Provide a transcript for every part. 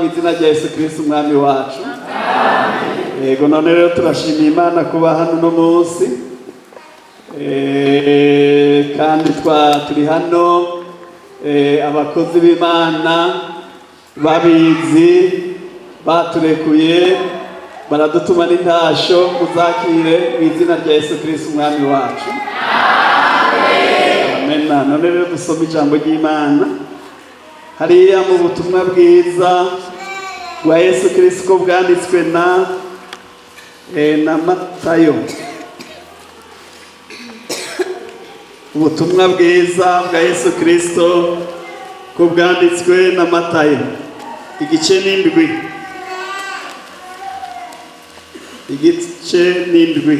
mu izina rya Yesu Kristo umwami wacu. Yego, none rero turashimiye Imana kuba hano uno munsi. Kandi turi hano abakozi b'Imana babizi baturekuye baradutuma n'intasho, muzakire mu izina rya Yesu Kristo umwami wacu. Amen. None rero dusome ijambo ry'Imana hariya mu butumwa bwiza bwa Yesu Kristo ko bwanditswe na Matayo. Ubutumwa bwiza bwa Yesu Kristo ko bwanditswe na Matayo, igice 7. Igice 7.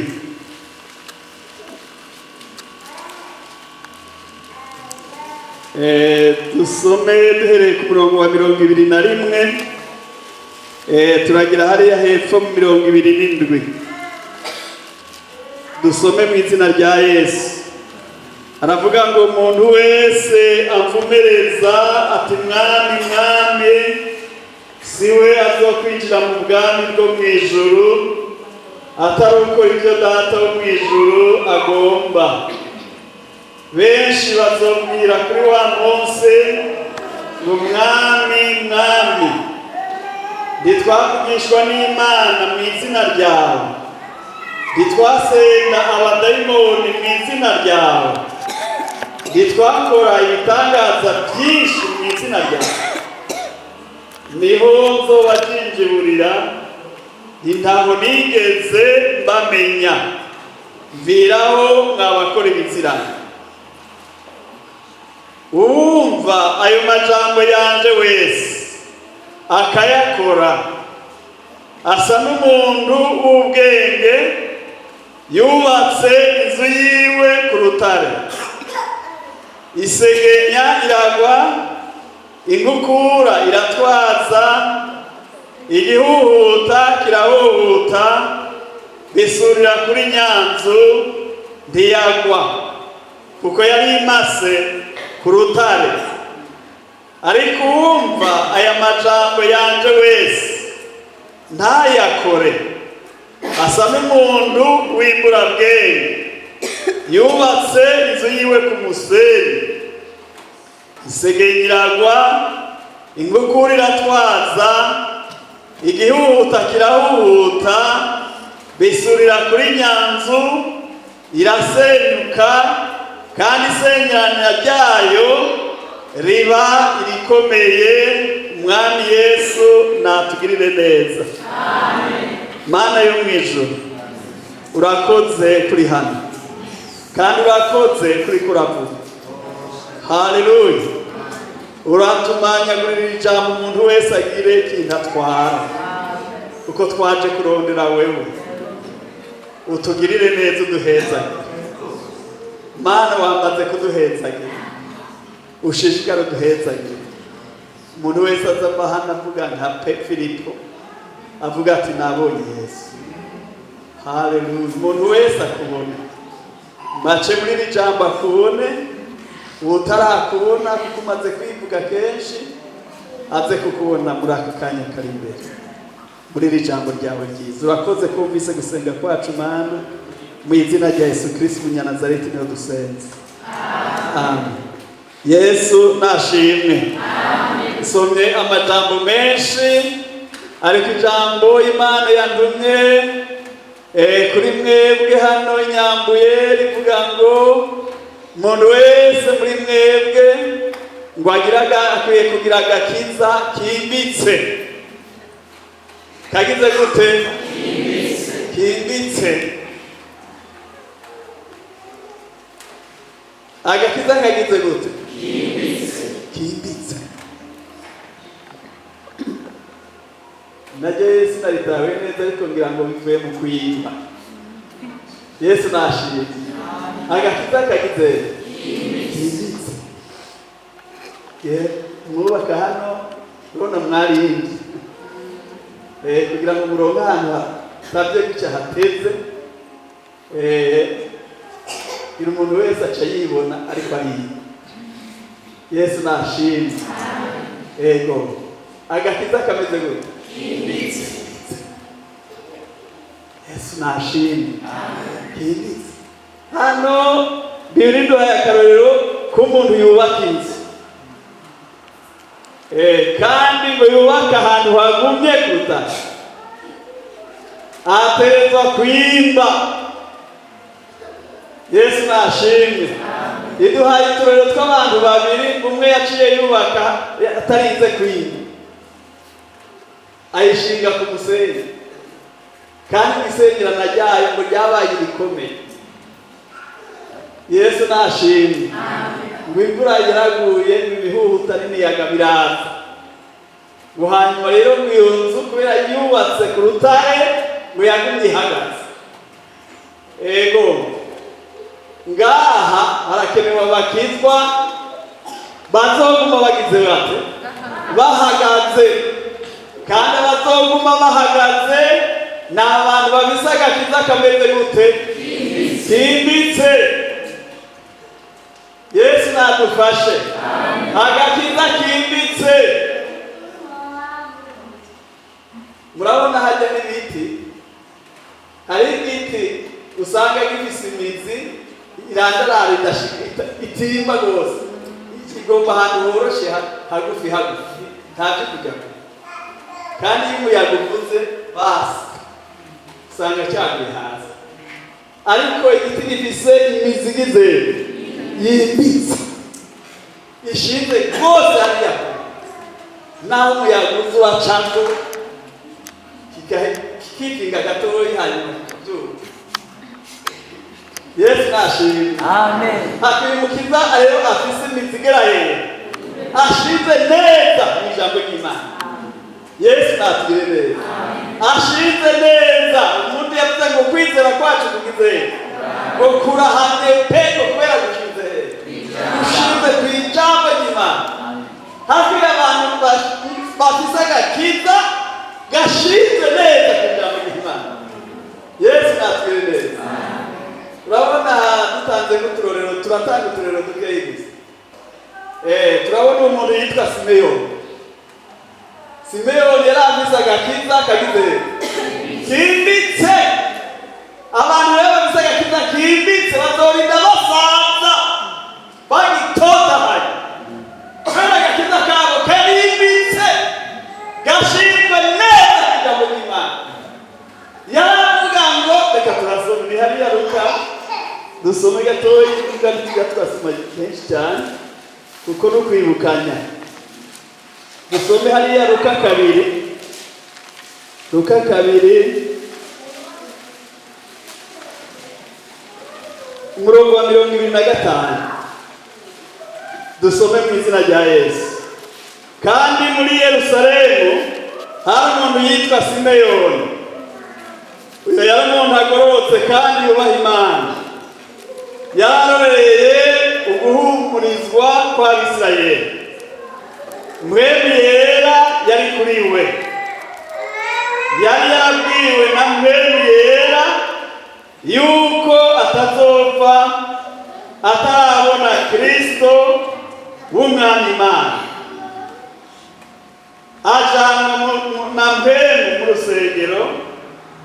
Dusome duhereye ku murongo wa 21, turagira hariya hepfo mu 27. Dusome mu izina rya Yesu. Aravuga ngo umuntu wese amvumereza ati mwami mwami, siwe azokwinjira mu bwami bwo mu ijuru, atari uko ibyo data wo mu ijuru agomba. Benshi bazombwira kuri wa munsi ngo mwami mwami, ntitwavugishwa n'Imana mu izina ryawe, ntitwasenga abadayimoni mu izina ryawe, ntitwakora ibitangaza byinshi mu izina ryawe. Niho nzobajinjiburira, ntaho nigeze mbamenya, mviraho mwabakora ibizirano. Uwumva ayo majambo yanje wese akayakora asa n'umuntu w'ubwenge yubatse inzu yiwe ku rutare. Isegenya iragwa, inkukura iratwaza, igihuhuta kirahuhuta, bisurira kuri nyanzu ntiyagwa, kuko yari imase ku rutare. Ariko uwumva aya majambo yanje wese ntayakore asa n'umuntu w'imburabwenge yubatse inzu yiwe ku musenyi. Isegenya iragwa, inkukura iratwaza, igihuhuta kirahuhuta, bisurira kuri nyanzu irasenyuka, kandi isenyanya ryayo riba irikomeye. Umwami Yesu natugirire neza. Mana yo mu ijuru, urakoze kuri hano, kandi urakoze kuri kuravuga. Haleluya. Uratumanyagurira ijambo umuntu wese agire ikintu atwara, kuko twaje kurondera wewe. Utugirire neza, uduhezagire. Mana, wamaze kuduhezagira, ushishikare uduhezagire. Umuntu wese aza ava hano avuga nka Filipo, avuga ati nabonye Yesu. Haleluya. Umuntu wese akubone, mace muri iri jambo akubone, utarakubona kuko umaze kwivuga kenshi, aze kukubona muri aka kanya kari imbere muri iri jambo ryawe ryiza. Urakoze kumvise gusenga kwacu Mana, mu izina rya Yesu Kristo umunyanazareti niho dusenze. Amen. Yesu nashimwe. Nsomye amajambo menshi, ariko ijambo Imana yandumye kuri mwebwe hano inyambuye rivuga ngo umuntu wese muri mwebwe ngo akwiye kugira agakiza kimbitse. Kagize gute? Kimbitse. Agakiza kagize gute? Kimbitse. Najye sinaritawe neza, ariko ngira ngo bivuye mu kwimba. Yesu nashimye. Agakiza kagize kimbitse. Mwubaka hano urabona mwarindi, kugira ngo muronke ahantu hatabye gutya hateze, kugira umuntu wese aca yibona ariko ariye. Yesu nashimye. Ego. Agakiza kameze gute? Kimbitse. Yesu nashimwe. Kimbitse. Hano Bibiri iduhaye akarorero k'umuntu yubaka inzu, kandi ngo yubake ahantu hagumye kuruta, ategerezwa kwimba. Yesu nashimwe. Iduhaye uturorero tw'abantu babiri. Umwe yaciye yubaka atarinze kwimba, ayishinga ku musenyi, kandi isengerana ryayo ngo ryabaye irikomeye. Yesu nashimwe. Ngo imvura yaraguye, ngo ibihuhuta n'imiyaga biraza, ngo hanyuma rero ngo iyo nzu, kubera yubatse ku rutare, ngo yagumye ihagaze. Ego, ngaha harakenewe abakizwa bazoguma bagize bate? Bahagaze. Kandi abazoguma bahagaze ni abantu bafise agakiza kameze gute? Kimbitse. Yesu nadufashe. Agakiza kimbitse. Murabona hajya n'ibiti, hari igiti usanga gifise imizi irandarara, idashika, itimba rwose, igomba ahantu horoshe, hagufi hagufi, ntabyo kujya kure. Kandi iyo umuyaga uvuze, basi usanga cyaguye hasi. Ariko igiti gifise imizi igize yimbitse, ishinze rwose hariya kure, naho umuyaga uza uracako, kikikinga gatoya, hanyuma kikabyuka. Yesu nashimwe. Amen. Hakiri umukiza rero afise imizi igera hehe? Ashinze neza mu ijambo ry'Imana. Yesu natugire neza. Ashinze neza. Umuntu yavuze ngo kwizera kwacu kugize ngo kurahamye pe, ngo kubera gushinze hehe? Gushinze ku ijambo ry'Imana. Hafi abantu bafise agakiza gashinze neza ku ijambo ry'Imana. Yesu natugire neza. Urabona dutanze nk'uturorero, turatanga uturorero dukeyi gusa. Turabona umuntu yitwa Simeyoni. Simeyoni yari afise agakiza kagize kimbitse. Abantu rero bafise agakiza kimbitse bazorinda basaza bagitotahaye, kubera agakiza kabo karimbitse, gashinzwe neza ku ijambo ry'Imana. Yaravuga ngo reka turasome, ni hariya Luka, dusome gatoya, tuvuga ntitujya turasoma kenshi cyane kuko no kwibukanya. Dusome hariya Luka 2, Luka 2, umurongo wa 25. Dusome mu izina rya Yesu. Kandi muri Yerusalemu hari umuntu yitwa Simeyoni. Uyu yari umuntu agororotse kandi yubaha Imana, yararoreye uguhumurizwa kw'Abisirayeli. Mpwemu Yera yari kuri we, yari yarabwiwe na Mpwemu Yera yuko atazopfa atarabona Kristo w'Umwami Imana. Ajanwa na Mpwemu mu rusengero.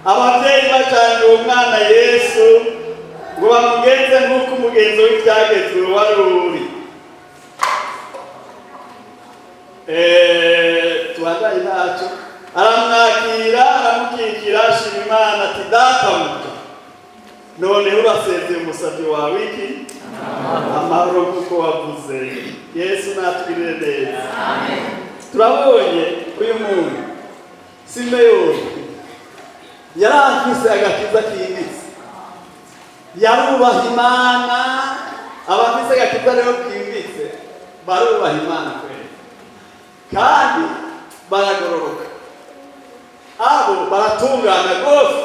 Ababyeyi bajanye uwo mwana Yesu ngo bamugenze nk'uko umugenzo w'ibyagezwe wari uri. Tubandanye ntacyo. Aramwakira, aramukikira, ashima Imana ati: "Databuja, noneho urasezeye umusabyi wawe iki? Amahoro, nk'uko wavuze." Yesu natugirire neza. Turabonye uyu muntu Simeyoni yari afise agakiza kimbitse, yarubaha Imana. Abafise agakiza rero kimbitse barubaha Imana kweli, kandi baragororoka. Abo baratungana rwose,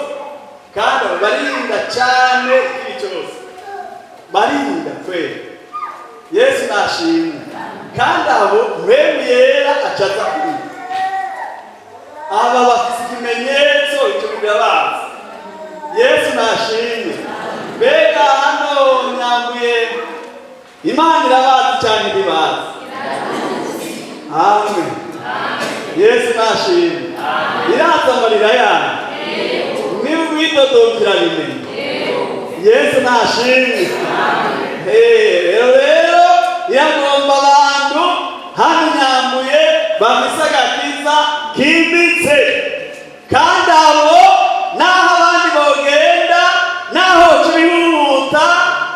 kandi abo barinda cyane ikibi cyose, barinda kweli. Yesu nashimwe. Kandi abo Mpwemu Yera acaza kuri aba bafise ikimenyetso, icyo birabazi. Yesu nashimwe. Mbega hano nyambuye, Imana irabazi cyane ntibazi? Amen. Yesu nashimwe. Iraza amarira yanyu, niba widodomvira bimenya. Yesu nashimwe. Rero iragomba abantu hano Nyambuye bafise agakiza kimbitse, kandi abo naho abandi bogenda, naho hoca ibihuta,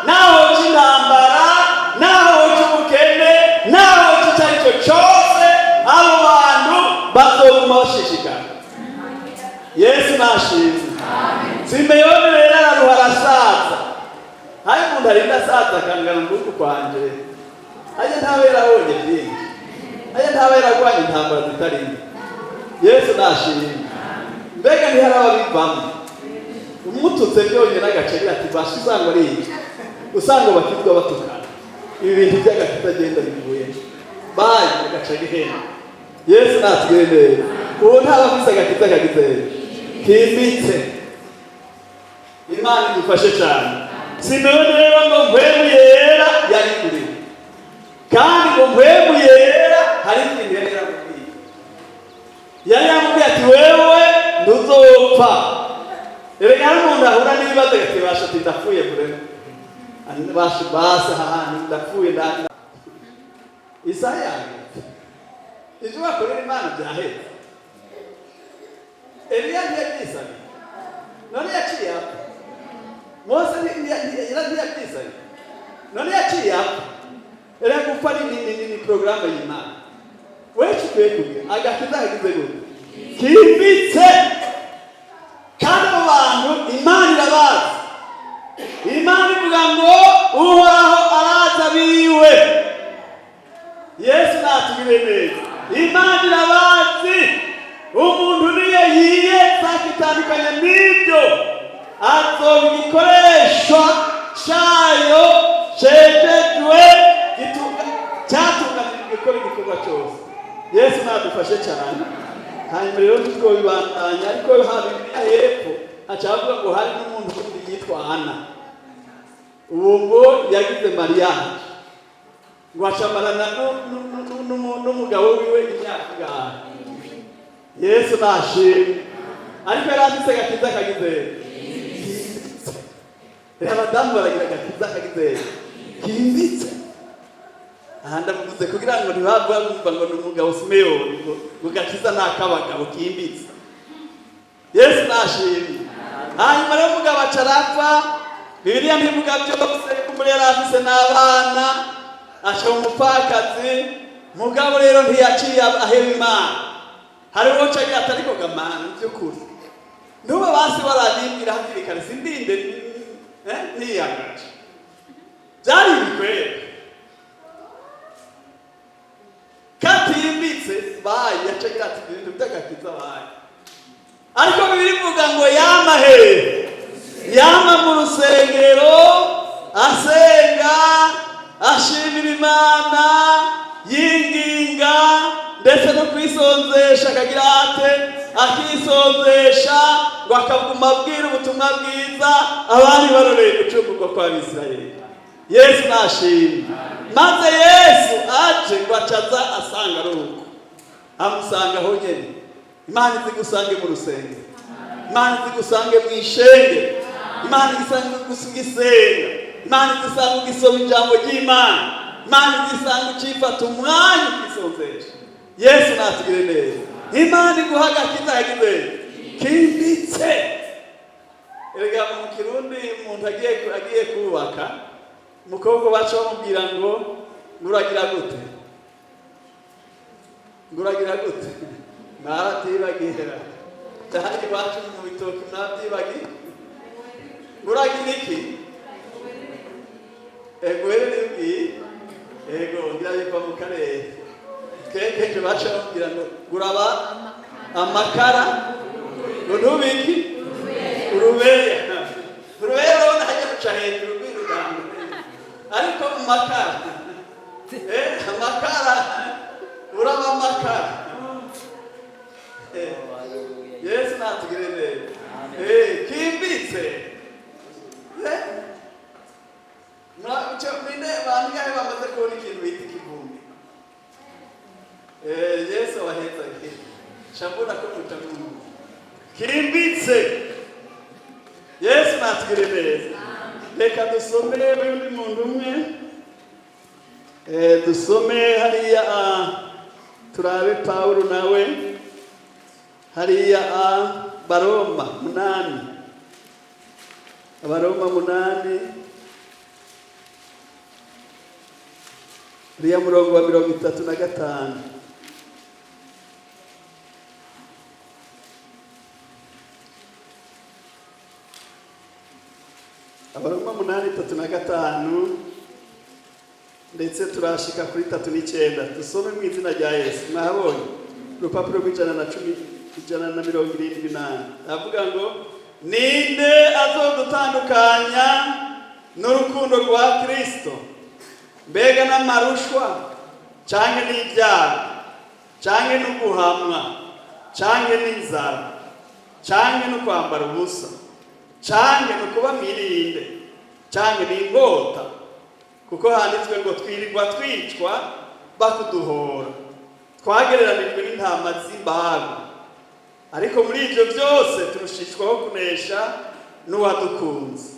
naho hoca intambara, naho hoca ubukene, naho hoca icyo ari cyo cyose, abo bantu bazoguma bashishikara. Yesu nashimwe. Simeyoni rero araruha, arasaza. Hari umuntu arinda asaza akangana nguku kwanje, ajya ntaba yarabonye byinshi, ajya ntaba yaragwanye intambara zitari nke. Yesu nashimwe. Mbega ntihari ababivamo, umututse byonyine agace ati basha, usanga ari ibyo, usanga bakizwa batukana, ibi bintu by'agakiza agenda bivuye bayi agaca gihenda. Yesu natugire neza. Ubu ntaba afise agakiza kagize kimbitse. Imana idufashe cyane. Simeyoni rero ngo Mpwemu Yera yari kuri, kandi ngo Mpwemu Yera hari ikintu yari yaramubwiye. Yari yamubwiye ati: "Wewe ntuzopfa." Erega hari umuntu ahura n'ibibazo agatibasha ati: "Ndapfuye kure basha basi, ahantu ndapfuye, isaha yageze, ibyo bakorera Imana byaheze." Eliya ntiyabyisabiye, none yaciye apfa. Mose ntiyabyisabiye, none yaciye apfa. Erega gupfa ni porogaramu y'Imana. Wewe ukwiye kugira agakiza kagize gute? Kimbitse. Kandi abo bantu Imana irabazi. Imana ivuga ngo Uhoraho araza biwe. Yesu natugire neza. Imana irabazi. Umuntu niyo yiyeza akitandukanya n'ibyo, azoba igikoresho cyayo cejejwe, cyatunganijwe gukora igikorwa cyose. Yesu nadufashe cyane. Hanyuma rero ntitwobibandanya, ariko haba Bibiliya hepfo haca havuga ngo hari n'umuntu wundi yitwa Ana. Uwo ngo yagize mariage, ngo acamarana n'umugabo wiwe imyaka ingahe? Yesu nashimwe. Ariko yari afise agakiza kagize kimbitse. Rero abadamu baragira agakiza kagize kimbitse. Aha ndavuze kugira ngo ntibava bumva ngo ni umugabo Simeyoni, ngo gakiza ni ak'abagabo kimbitse. Yesu nashimwe. Hanyuma rero umugabo aca arapfa. Bibiliya ntivuga byose, kuko yari afise n'abana, aca umupfakazi. Mugabo rero ntiyaciye aheba Imana. Hariho uca agira ati: "Ariko gamana, by'ukuri ntuba basi barabimbwira hakiri kare, sindinde ntiyagaje." Byari ibikwere katimbitse bayi. Yaca agira ati: "Ibintu by'agakiza bayi." Ariko Bibiliya ivuga ngo yama he? Yama mu rusengero, asenga, ashimira Imana, yinginga, ndetse no kwisonzesha akagira ate? Akisonzesha, ngo akaguma abwira ubutumwa bwiza abandi baroreye gucungurwa kw'Abisirayeli. Yesu nashimwe. Maze Yesu aje, ngo acaza asanga ari uko, amusanga aho nyene. Imana izi gusange mu rusengero, Imana izi gusange mu ishengero, Imana isange ugisenga, Imana izi ugisoma ijambo ry'Imana, Imana izi ucifata umwanya ukisonzesha. Yesu natugire neza. Imana iguha agakiza yagize kimbitse. Erega mu Kirundi umuntu agiye kubaka, umukobwa baca bamubwira ngo: "Nguragira gute? Nguragira gute?" Mwarabyibagira ndahari iwacu mu bitoki, mwarabyibagiye. Nguragira iki? Ego rero nibwiye, ego ngira biva mu karere. Twebwe baca bamubwira ngo: "Guraba amakara ngo ntubiki urubeya." Urubeya urabona hajya guca hejuru rwiruganga, ariko mu makara, amakara, uraba amakara. Yesu natugire neza. Kimbitse. Ninde bangahe bamaze kubona ikintu bita ikivumbi? Yesu abaheza. Shambona ko mutamu kimbitse. Yesu natugire neza. Reka dusome undi muntu umwe. Dusome hariya, turabe Pawulo nawe hariya, Baroma 8, Abaroma 8, uriya murongo wa 35. Abaroma 8:35, ndetse turashika kuri 39. Dusome mu izina rya Yesu. Mwahabonye urupapuro rw'110, 174. Avuga ngo: "Ninde azodutandukanya n'urukundo rwa Kristo? Mbega n'amarushwa, canke n'ibyago, canke n'uguhamwa, canke n'inzara, canke no kwambara ubusa, canke no kuba mwirinde, canke n'inkota? Kuko handitswe ngo: twirirwa twicwa bakuduhora, twagereranijwe n'intama z'imbago. Ariko muri ibyo byose turushishwaho kunesha n'uwadukunze.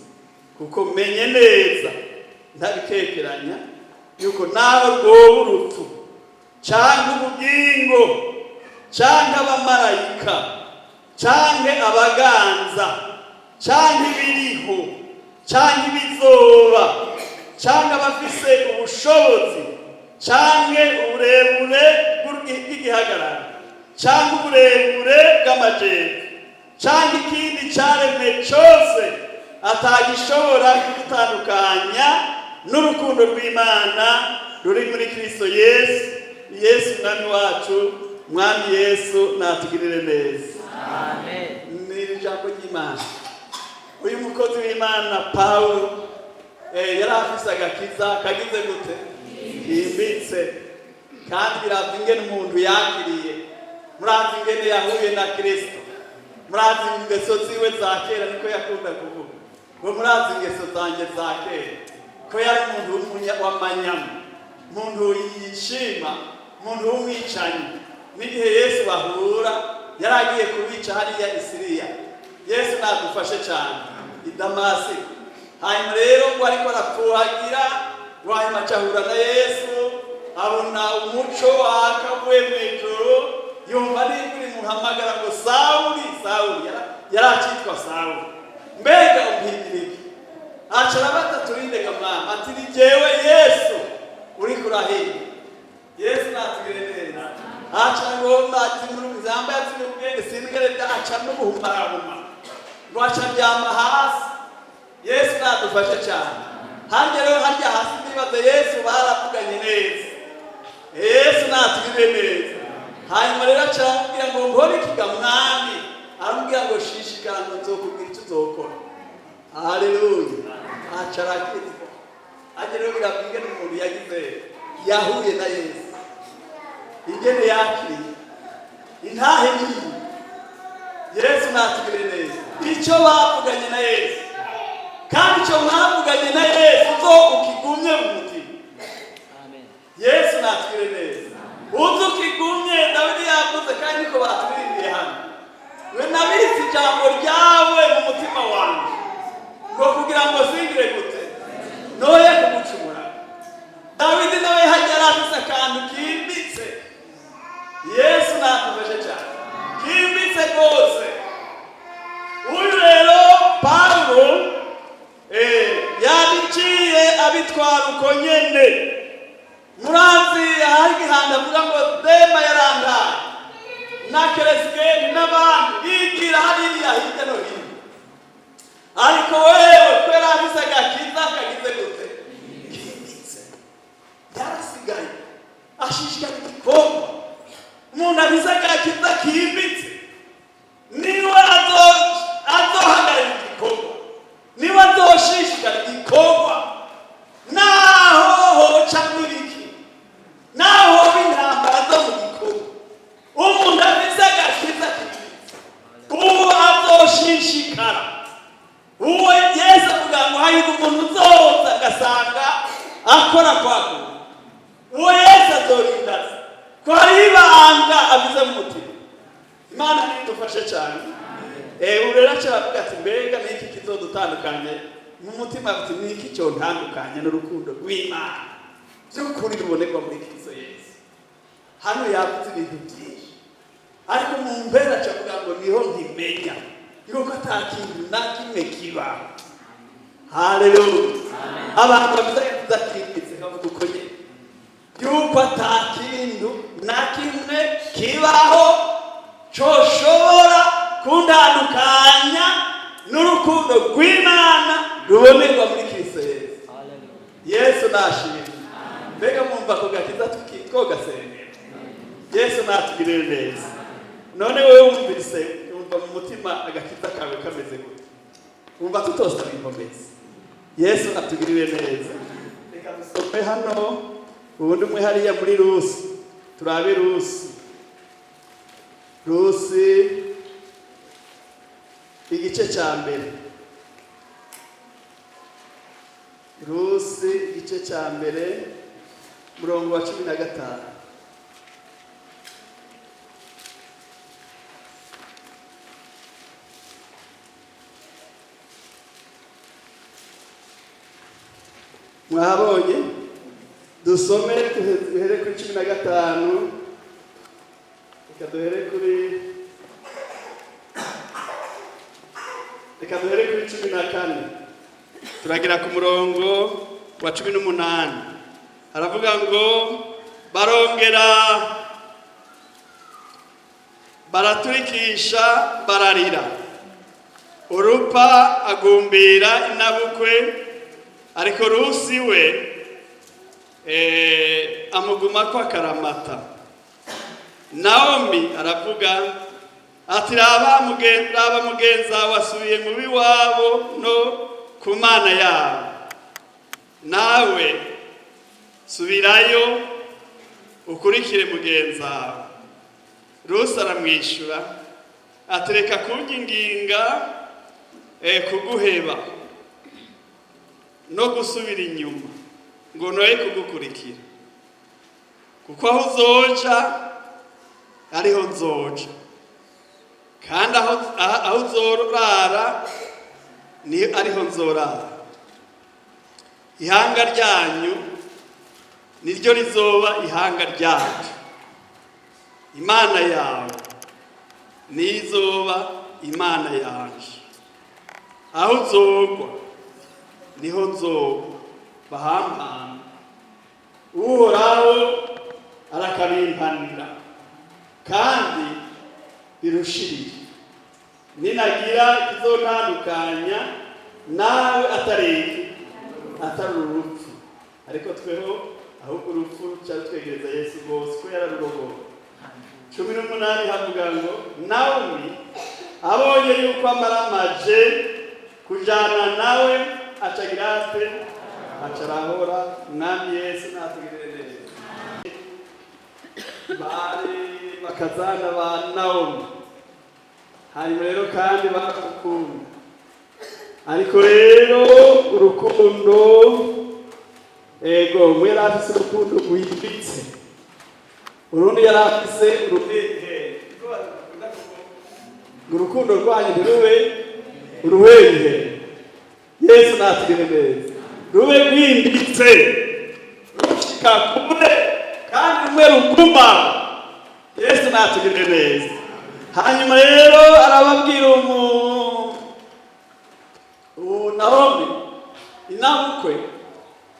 Kuko menye neza ntabikekeranya yuko naho rwoba urupfu, canke ubugingo, canke abamarayika, canke abaganza, canke ibiriho, canke ibizoba, canke abafise ubushobozi, canke uburebure bw'igihagararo, canke uburebure bw'amajepfo, canke ikindi caremwe cose, atagishobora kudutandukanya n'urukundo rw'Imana ruri muri Kristo Yesu, Yesu Mwami wacu." Mwami Yesu natugirire neza. Amen. Ni ijambo ry'Imana. Uyu mukozi w'Imana Pawulo, yari afise agakiza kagize gute? Kimbitse. Kandi biravye ingene umuntu yakiriye, murazi ingene yahuye na Kristo, murazi ingeso ziwe za kera. Niko yakunda kuvuga ngo: "Murazi ingeso zanjye za kera," ko yari umuntu w'amanyama, umuntu yishima, umuntu w'umwicanyi. N'igihe Yesu bahura, yari agiye kubica hariya i Siriya, Yesu nadufashe cyane, i Damasiko. Hanyuma rero ngo ariko arapfuhagira ngo, hanyuma acahura na Yesu, abona umuco waka uvuye mu ijuru, yumva n'ijwi rimuhamagara ngo: "Sawuli, Sawuli." Yari akitwa Sawuli. "Mbega umpindira iki?" Aca arabata: "Turinde kamwami." Ati: "Ni jewe Yesu uriko urahinga." Yesu natugire neza. Aca ngomba ati yambaye ati ubwenge singere, aca n'ubuhumarahuma ngo aca aryama hasi. Yesu nadufashe cyane. Harya rero, harya hasi, ndibaza Yesu baravuganye neza. Yesu natugire neza. Hanyuma rero aca aramubwira ngo: "Nkore iki ga Mwami?" Aramubwira ngo: "Shishikara, ngo nzokubwira icyo uzokora." Haleluya! Aca arakizwa. Ajya rero biravuga ingene umuntu yagize, yahuye na Yesu, ingene yakiriye intahe nini. Yesu natugire neza. Icyo bavuganye na Yesu, kandi icyo mwavuganye na Yesu uzo ukigumye mu mutima. Amen. Yesu natugire neza. Uzi ukigumye. Dawidi yavuze, kandi niko baturirimbiye hano: "We nabitse ijambo ryawe mu mutima wanjye, ngo kugira ngo singire gute? Noye kugucumura." Dawidi nawe hajya yari afise akantu kimbitse. Yesu natufashe cyane, kimbitse rwose. Uyu rero Pawulo, yabiciye abitwara uko nyene. Murazi ahari igihanda avuga ngo Dema yarandaye, na Keresikeni n'abandi bigira hariya hirya no hino, ariko wewe kubera afise agakiza kagize gute? Kimbitse, yarasigaye ashishikara igikorwa. Umuntu afise agakiza kimbitse niwe azohagarara igikorwa, niwe azoshishikara igikorwa, naho hoca n'ibiki, naho hoba intambara zo mu gikorwa. Umuntu afise agakiza kimbitse uwo azoshishikara. Uwo Yesu avuga ngo: "Hahirwa umuntu uzoza agasanga akora kwako." Uwo Yesu azorindaza ko hariho ibanga avuze mu mutima. Imana nidufashe cyane. Ubu rero aca ati: "Mbega ni iki kizodutandukanye?" Mu mutima ati: "Ni iki cyontandukanye n'urukundo rw'Imana by'ukuri rubonerwa muri Kristo Yesu?" Hano yavuze ibintu byinshi, ariko mu mpera aca avuga ngo niho nkimenya yuko ata kintu na kimwe kibaho. Haleluya! Abantu bavuze yavuze akimbitse, kavuga uko nyene yuko ata kintu na kimwe kibaho coshobora kuntandukanya n'urukundo rw'Imana rubonerwa muri Kristo Yesu. Hallelujah. Yesu nashimwe. Mbega mwumva ko gakiza twogasengera? Yesu natugirire neza. None wewe wumvise, wumva mu mutima agakiza kawe kameze gute? Wumva tutosaba inkomezi? Yesu atugirire neza. Reka dusome hano ubundi umwe hariya muri Rusi. Turabe Rusi, Rusi igice cya mbere, Rusi igice cya mbere, murongo wa 15. Mwahabonye? Dusome duhere kuri 15. Reka duhere kuri 14, turagera ku murongo wa 18. Haravuga ngo: "Barongera baraturikisha, bararira. Orupa agumbira inabukwe, ariko Rusi we amugumako akaramata. Naomi aravuga ati: 'Raba mugenza wasubiye mu biwabo no ku Mana yabo. Nawe subirayo ukurikire mugenzawe.' Rusi aramwishyura ati: 'Reka kunyinginga kuguheba no gusubira inyuma ngo noye kugukurikira, kuko aho uzoja ariho nzoja, kandi aho uzorara ni ariho nzorara. Ihanga ryanyu niryo rizoba ihanga ryacu, Imana yawe nizoba Imana yanje. Aho uzogwa niho nzogwa, bahampana. Uhoraho arakabimpanira kandi birushirije, ninagira ikizontandukanya nawe atari iki, atari urupfu.'" Ariko tweho ahubwo urupfu ruca rutwegereza Yesu rwose, ko yararurogoye. 18 havuga ngo: "Nawomi abonye yuko amaramaje kujana nawe, acagira ate? Aca arahora." Umwami Yesu natugirire neza. Bari bakazana ba Nawomi, hanyuma rero kandi baramukunda, ariko rero urukundo, ego, umwe yari afise urukundo rwimbitse, urundi yari afise uruhehe. Ngo urukundo rwanyu ntirube uruhehe. Yesu natugire neza. Rube rwimbitse, rushika kure, kandi rumwe ruguma. Yesu natugire neza. Hanyuma rero arababwira ubu Nawomi inabukwe,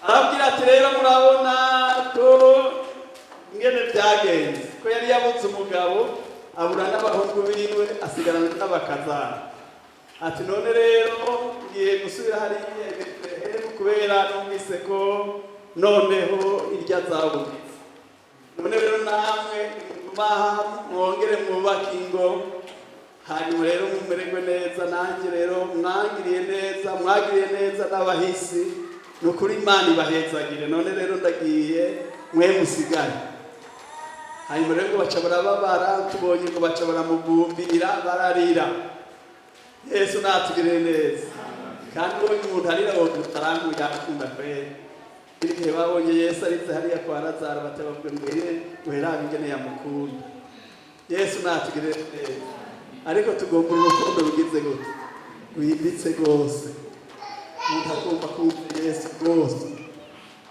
arababwira ati: "Rero murabona ko ingene byagenze, ko yari yabuze umugabo, abura n'abahungu biwe, asigarana n'abakazana." Ati: "None rero ngiye gusubira hariya i Betelehemu, kubera numvise ko noneho irya zabugize. None rero namwe nimugume aha, mwongere mwubake ingo, hanyuma rero mumererwe neza. Nanjye rero mwangiriye neza, mwagiriye neza n'abahisi. Ni ukuri Imana ibahezagire. None rero ndagiye, mwe musigare." Hanyuma rero ngo baca barababara. Tubonye ngo baca baramugumbira, bararira. Yesu natugirire neza. Kandi ubonye umuntu arira, wowe yakunda kwera. Igihe babonye Yesu aritse hariya kwa Lazaro, batabavuga ngo: "Ihe, uherabe ingene yamukunda." Yesu natugirire neza. Ariko tugomba urukundo rugize gute? Rwimbitse rwose, umuntu agomba kumva Yesu rwose.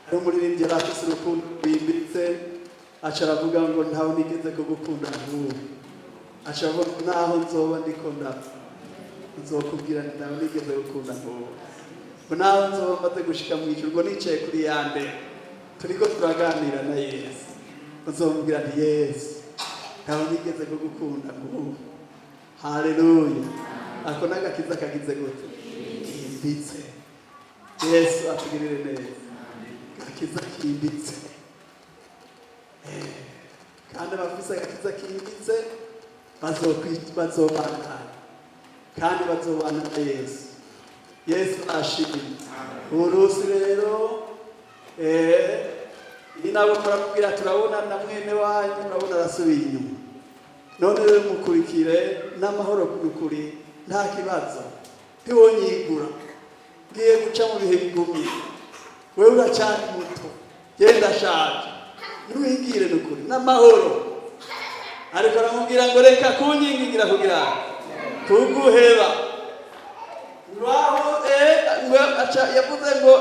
Hari umuririmbyi yari afise urukundo rwimbitse, aca aravuga ngo ntawe nigeze kugukunda nk'ubu. Aca avuga ngo naho nzoba ndiko ndapfa, nzokubwira nti ntawe nigeze gukunda nk'ubu, ngo naho nzoba maze gushika mu ijuru, ngo nicaye kuri ya ndebe turiko turaganira na Yesu, nzomubwira nti Yesu, ntawe nigeze kugukunda nk'ubu. Haleluya! Ako n'agakiza kagize gute? Kimbitse. Yesu atugirire neza. Agakiza kimbitse. Kandi abafise agakiza kimbitse bazobana kandi bazobana na Yesu. Yesu ashimwe. Urusi rero, ni nabo muramubwira, turabona na mwene wanyu, murabona arasubiye inyuma. None rero mukurikire n'amahoro, kuri nta kibazo, ntiwonyigura, ngiye guca mu bihe bigumye, wewe uracyari muto, genda ashaje, ntiwigire n'ukuri n'amahoro. Ariko aramubwira ngo reka kunyingingira kugira kuguheba ngaho. Ngo aca yavuze ngo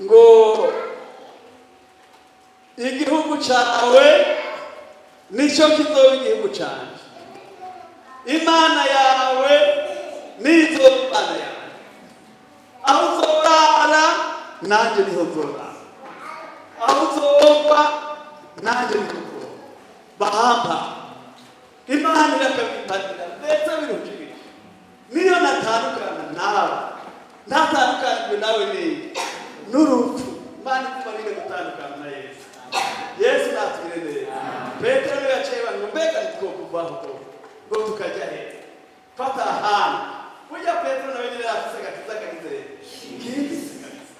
ngo igihugu cawe nicyo kizoba igihugu canje, Imana yawe nizoba Imana yawe, aho uzorara nanjye niho nzorara, aho uzova nanjye niho nzova. Bahamba Imana irakabimpanira ndetse birujije. Niyo natandukana nawe, ntatandukanijwe nawe n'iyi n'urupfu. Imana itubarire gutandukana na Yesu. Yesu natugire neza. Petero niwe yaciye ngo mbega ntitwokuvaho ngo tukajya he? Fata ahantu burya. Petero nawe nyine afise agakiza kagize kimbitse kabisa.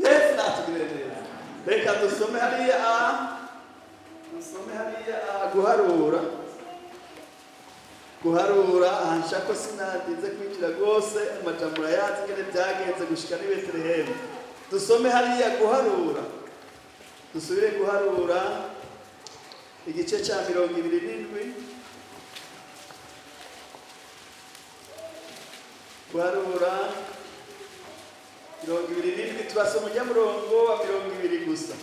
Yesu natugire neza. Reka dusome hariya, dusome hariya guharura ahanshaka ko sinadinze kwinjira rwose, amajambo urayazi ingene byagenze gushika n'i Betelehemu. Dusome hariya guharura, dusubire guharura igice cya 27. Guharura 27, turasoma ujya murongo wa 20 gusa.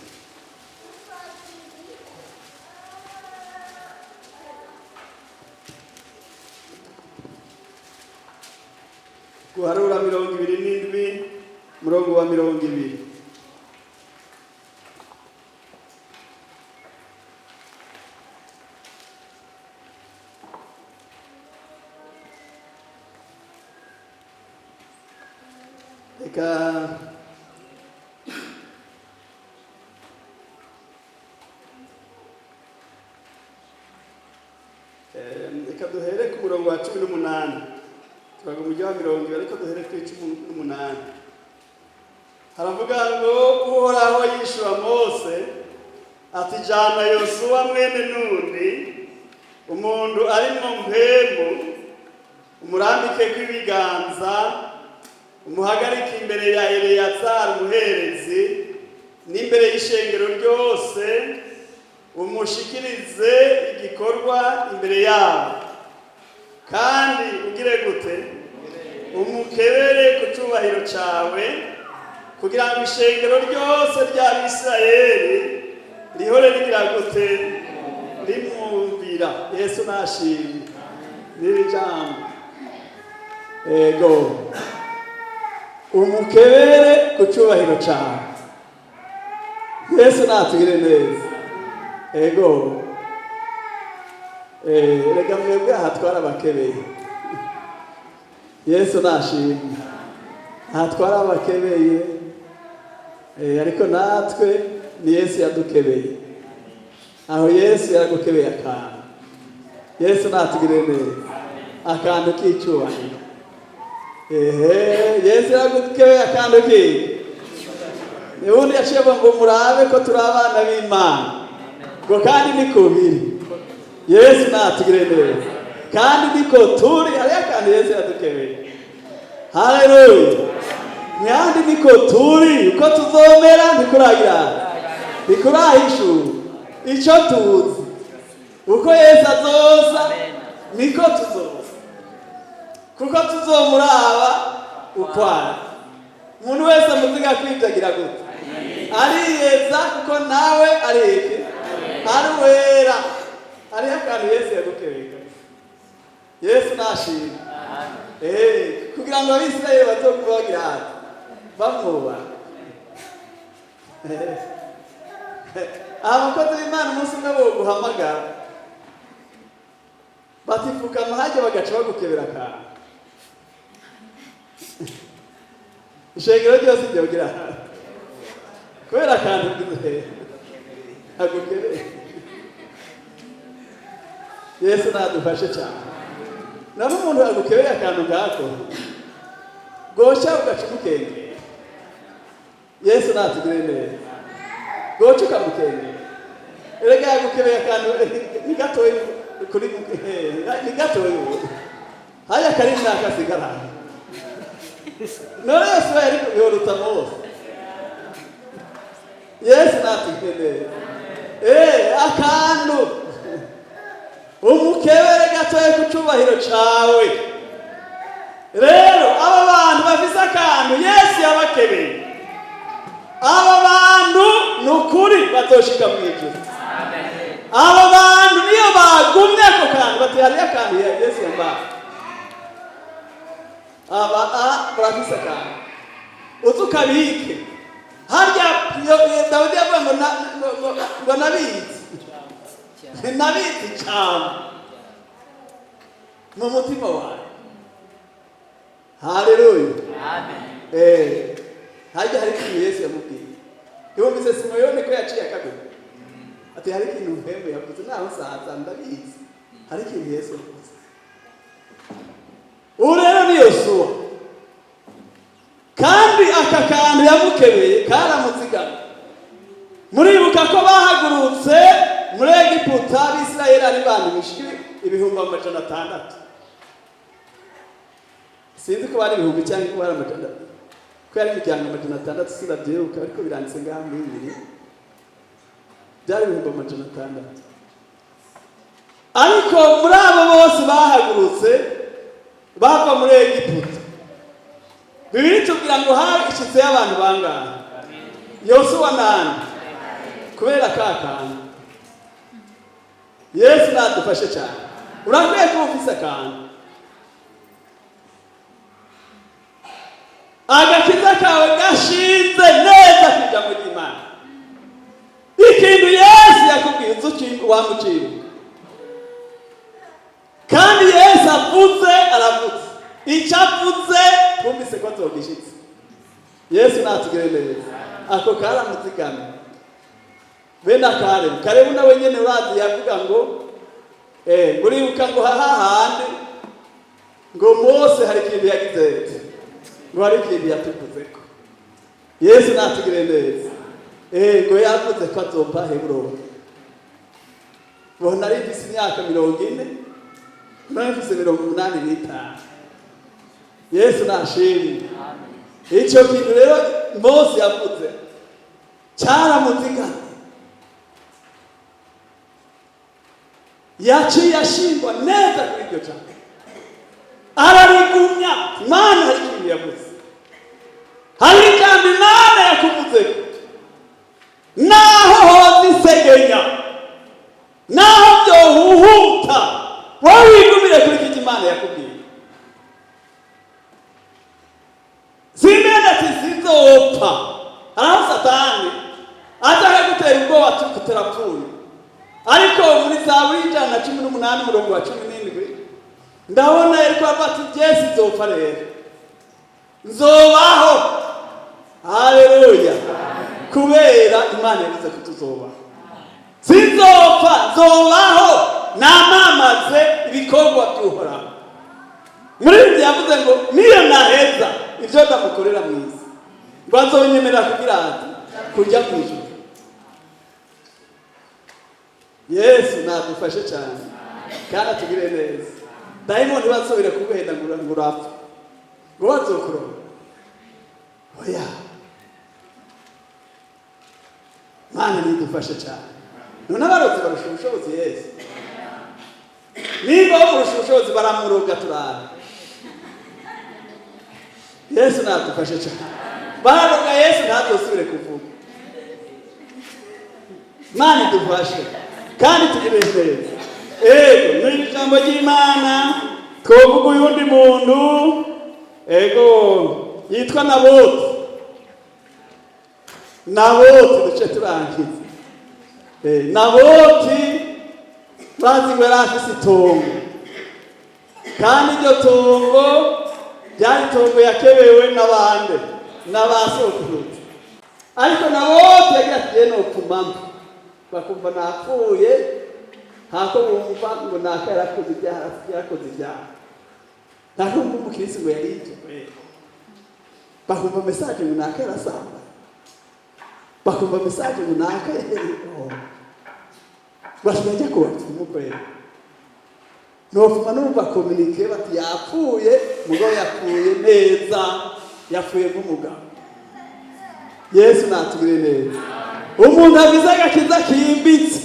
Guharura 27, murongo wa 20. Reka reka duhere ku murongo wa 18. Turaga umujyi wa 20, ariko duhere kuri 18. Haravuga ngo Uhoraho yishura Mose ati: "Jana Yosuwa mwene Nuni, umuntu ari mu mpemu, umurambike kw'ibiganza, umuhagarike imbere ya Eleyazari umuherezi n'imbere y'ishengero ryose, umushikirize igikorwa imbere yabo. Kandi ugire gute? Umukebere ku cyubahiro cyawe, kugira ngo ishengero ryose ry'Abisirayeli rihore rigira gute? Rimwumvira." Yesu nashimwe n'iri jambo. Ego, umukebere ku cyubahiro cyawe. Yesu natugire neza. Ego, reka mwebwe aha twarabakebeye. Yesu nashimwe. Aha twarabakebeye, ariko natwe ni Yesu yadukebeye. Aho Yesu yaragukebeye akantu. Yesu natugire neza. Akantu k'icyubahiro. Ehe, Yesu yaragukebeye akantu k'iki. Ubundi yaciye avuga ngo murabe ko turi abana b'Imana, ngo kandi niko biri. Yesu natugire neza. Kandi niko turi. Hariyo akantu Yesu yadukebeye. Haleluya! Nyandi niko turi. Uko tuzomera ntikuragira, ntikurahishura. Icyo tuzi Uko Yesu azoza niko tuzoza, kuko tuzomuraba ukwari. Umuntu wese amuziga kwibyagira gute? Ariyeza, kuko nawe ari iki? Ari wera. Hariho akantu Yesu yagukereka. Yesu nashima. Kugira ngo Abisirayeli bazokuba bagira hati bamwubaha. Abakozi b'Imana umunsi umwe boguhamagara batifukama hajya bagaca bagukebera akantu, ishengero ryose ryogira hati kubera akantu bwize agukebeye. Yesu nadufashe cyane. None umuntu agukebeye akantu ngako gosha ugaca umukengera. Yesu natugire neza. Goca ukamukengera, erega yagukebeye akantu ni gatoyi kuri ni gatoyi ubu haya kari nakasigara. None Yesu yari yoruta Mose. Yesu natugire neza. Akantu umukebere gatoya ku cubahiro cawe. Rero aba bantu bafise akantu Yesu yabakebeye, aba bantu ni ukuri bazoshika mu ijuru. Aba bantu niyo bagumye ako kantu, bati hariyo akantu Yesu yambaye. Aba barafise akantu uzi ukabike harya. Dawidi yavuga ngo ngo nabitse, nabitse cyane mu mutima wawe. Haleluya. Harya hari ikintu Yesu yamubwiye. Yumvise Simeyoni ko yaciye akaguru, ati hari ikintu mpembe yavuze, naho nsaza ndabizi, hari ikintu Yesu yavuze. Ubu rero ni Yosuwa, kandi aka kantu yamukebeye karamuzigama. Muribuka ko bahagurutse muri Egiputa Abisirayeli ari bantu bishika 600,000. Sinzi ko bari ibihumbi cyangwa ko bari amajana, ko yari imiryango 600, sinabyibuka, ariko biranditse ngaha muri bibiri byari 600,000. Ariko muri abo bose bahagurutse bava muri Egiputa, Bibiri tubwira ngo hashyitseyo abantu bangahe? Yosuwa nande? Kubera ka kantu. Yesu nadufashe cyane. Urakwiye kuba ufise akantu, agakiza kawe gashinze neza ku ijambo ry'Imana. Ikintu Yesu yakubwiye uzi wamuciye, kandi Yesu avuze aravuze, icyo avuze twumvise ko atogishitse. Yesu natugire neza. Ako karamuzigama bene Akarebu. Karebu nawe nyene urazi yavuga ngo muribuka ngo hahandi ngo Mose hari ikintu yagize, ngo hari ikintu yatuvuzeko. Yesu natugire neza. Ngo yavuze ko azompa Heburoni. Ngo nari mfise imyaka 40, nari mfise 85. Yesu nashimwe. Icyo kintu rero Mose yavuze cyaramuzigama, yaciye ashingwa neza kuri iryo jambo, ararigumya. Imana hari ikintu yavuze, hari ijambo Imana yakuvuze, naho hoza isegenya, naho byohuhuta, wowe wigumire kuri iki Imana yakubwiye. Simena ati sinzopfa. Haraho Satani aza akagutera ubwoba ati turapfuye, ariko muri Zaburi 118 umurongo wa 17 ndabona ariko avuga ati Yesu nzopfa rero nzobaho. Haleluya. Kubera Imana yavuze ko tuzobaho, sinzopfa nzobaho, namamaze ibikorwa by'Uhoraho. Muri ibyo yavuze ngo niyo naheza ibyo ndamukorera mu isi, ngo azonyemerera kugira ati kujya mu ijuru. Yesu nadufashe cyane kandi atugire neza. Dayimoni bazobira kuguhenda ngo urapfa, ngo bazokuronka. Oya, Mana nidufashe cyane. None abarozi barusha ubushobozi Yesu? Nimba bamurusha ubushobozi, baramuroga turabe. Yesu nadufashe cyane. Bararoga Yesu ntazosubire kuvuga. Imana idufashe kandi tugire neza. Ego, ni ijambo ry'Imana. Twovuga uyundi muntu, ego, yitwa Naboti. Naboti, duce turangiza. Naboti bazi ngo yari afise itongo, kandi iryo tongo ryari itongo yakebewe n'abande, n'abasokuruza. Ariko Naboti yagira ati: "Jye nopfumamo bakumva napfuye, ntako bumva ngo naka yarakoze ibyaha, yarakoze ibyaha." Ntakumva umukirisi ngo yari ibyo, bakumva message ngo naka yarasamba, bakumva message ngo naka oh. Basigaye ajya ku bapfumu kwera. Nofuma numva communiqué bati yapfuye, mugabo yapfuye neza, yapfuye nk'umugabo. Yesu natugire neza. Umuntu avize agakiza kimbitse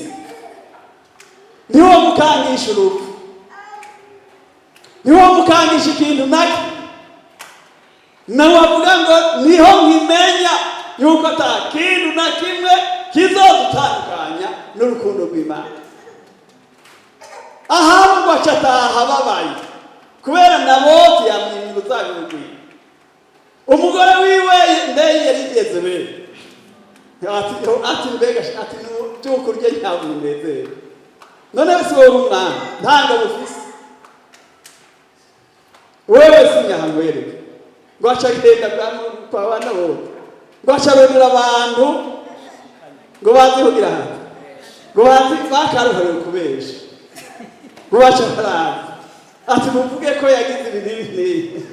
niwo mukangisha urupfu, niwo mukangisha ikintu nacyo, nawe avuga ngo niho nkimenya yuko ata kintu na kimwe kizodutandukanya n'urukundo rw'Imana. Ahabu ngo aca ataha ababaye kubera Naboti yamwimye uruzabibu rwiwe. Umugore wiwe ndeye yari Yezebeli ati mbega, ati by'ukurya ntabwo unezere, none si wowe umwana, nta ngabo ufise wewe, sinyahankwereke. Ngo aca agenda kwa bana bose, ngo aca arondera abantu ngo bazi kugira hati, ngo bazi bakaruhariwe kubesha, ngo baca baraza ati: "Muvuge ko yagize ibi n'ibi n'ibi,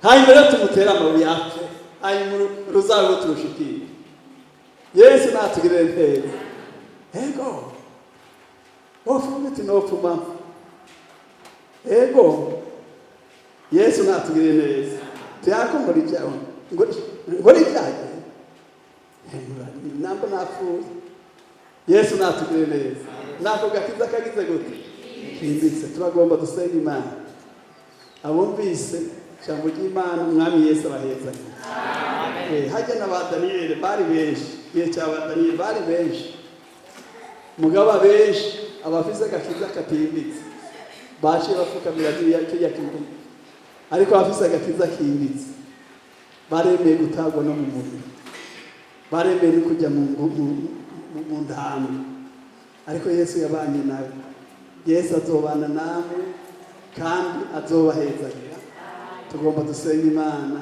hanyuma rero tumutere amabuye apfe, hanyuma uruzabibu turushikire." Yesu natugirire neza. Ego, wofunga uti nopfuma. Ego, Yesu natugirire neza. Tuyako nkora ibyaha, nkora ibyaha namba napfuye. Yesu natugirire neza. Nako gakiza kagize gute? Kimbitse. Turagomba dusenga Imana. Abumvise ijambo ry'Imana, Umwami Yesu abahezanye. Hajya na ba Daniyeli bari benshi, igihe cya ba Daniyeli bari benshi, mugabo benshi abafise agakiza katimbitse baciye bapfukamira kiriya kibuga, ariko abafise agakiza kimbitse baremeye gutagwa no mu muriro, baremeye no kujya mu ntambwe. Ariko Yesu yabanye nawe, Yesu azobana namwe kandi azobahezagira. Tugomba dusenga Imana.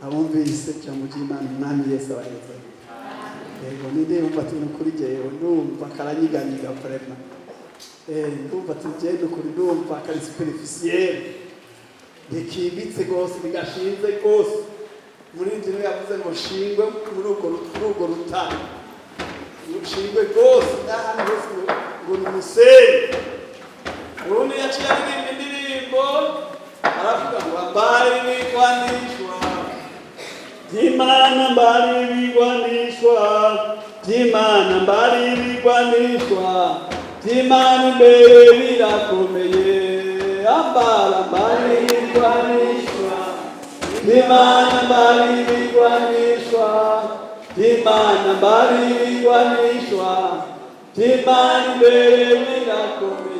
Abumvise ijambo ry'Imana, Umwami Yesu abahezagira. Yego, ninde yumva ati: "Nukuri jewe ndumva karanyiganyiga vraiment, ndumva ati je nukuri ndumva kari superficiel, ntikimbitse rwose, ntigashinze rwose"? Muri ibyo niwe yavuze ngo shingwe muri urwo rutare, shingwe rwose n'ahantu hose ngo ni umusenyi. Ubundi yaciye aririmba indirimbo, aravuga ngo: "Ambara ibigwanishwa by'Imana, mbara ibigwanishwa by'Imana, mbara ibigwanishwa by'Imana, imbere birakomeye. Ambara, mbara ibigwanishwa by'Imana, mbara ibigwanishwa by'Imana, mbara ibigwanishwa by'Imana, imbere birakomeye."